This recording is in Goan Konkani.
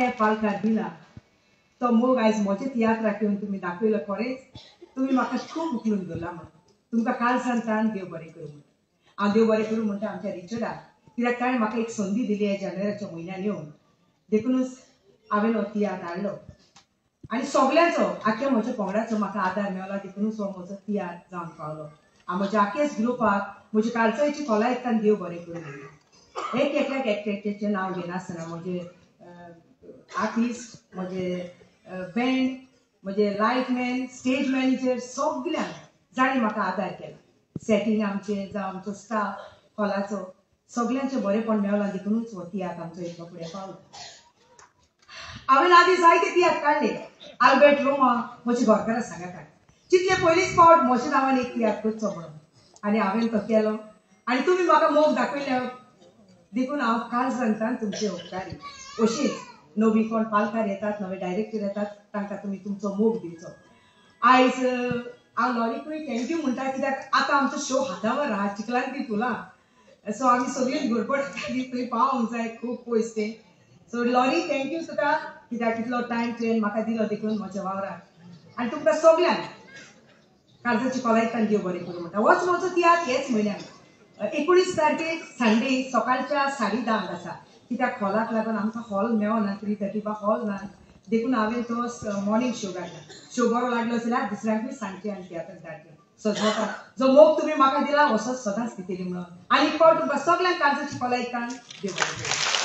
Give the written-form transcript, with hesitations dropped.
आयल्या पालकार दिला तो मोग आयज म्हज्या तियात्राक येवन तुमी दाखयलो. खरेंच तुमी म्हाका खूब उखलून धरला म्हणून तुमकां काळजान देव बरें करूं म्हणटा. हांव देव बरें करूं म्हणटा आमच्या रिचर्डाक, कित्याक ताणें म्हाका एक संदी दिली ह्या जानेराच्या म्हयन्यान येवन, देखुनूच हांवें हो तियात्र हाडलो आनी सगल्यांचो आख्या म्हज्या पंगडाचो म्हाका आदार मेवला, देखुनूच हो म्हजो तियात्र जावन पावलो. हांव म्हज्या आख्याच ग्रुपाक म्हज्या काळजाची खोलायेंतल्यान देव बरें करूं म्हणटा. एक एकल्याक एकट्याचें नांव घेनासतना म्हजे आर्टिस्ट, म्हजे बँड, म्हजे लायटमॅन, स्टेज मॅनेजर, सगल्यांक जाणें म्हाका आदार केला, सेटींग आमचें जावं आमचो स्टाफ हॉलाचो, सगल्यांचें बरेंपण मेवलां, देखुनूच हो तियात्र आमचो इतलो फुडें पावलो. हांवें आदीं जायते तियात्र काडले. आल्बर्ट रोमा म्हज्या घरकारा सांगाताक जितले पयलीच फावट म्हज्या नांवान एक तियात्र करचो म्हणून, आनी हांवें तो केलो आनी तुमी म्हाका मोग दाखयल्या देखून हांव काळजांतल्यान तुमचे उपकारी. अशीच नवी कोण पालकार येतात, नवे डायरेक्टर येतात, तांकां तुमी तुमचो मोग दिवचो. आयज हांव लॉरीकूय thank you म्हणटा, कित्याक आतां आमचो शो हातावर आहा, चिखलान ती फुलां, सो आमी सगळीं घडपड थंय पावोंक जाय खूब पयस तें. सो लॉरी thank you तुका, कित्याक इतलो टायम तुवें म्हाका दिलो देखून म्हज्या वावराक. आनी तुमकां सगल्यांक काळजाची खोलायेंतल्यान देव बरें करूं म्हणटा. होच म्हजो तियात्र हेच म्हयन्याक 19 तारखेक संडे सकाळच्या 10:30 आसा, कित्याक हॉलाक लागून आमकां हॉल मेळना, 3:30 हॉल ना, देखून हांवें तो मॉर्निंग शो काडला. शो बरो लागलो जाल्यार दुसऱ्यांकूय सांगचें आनी तियात्राक धाडचें. सजवता जो मोग तुमी म्हाका दिला असोच सदांच दितली म्हणून आनी एक फावट तुमकां सगल्यांक काळजाची खोलायेंतल्यान देव बरें करूं.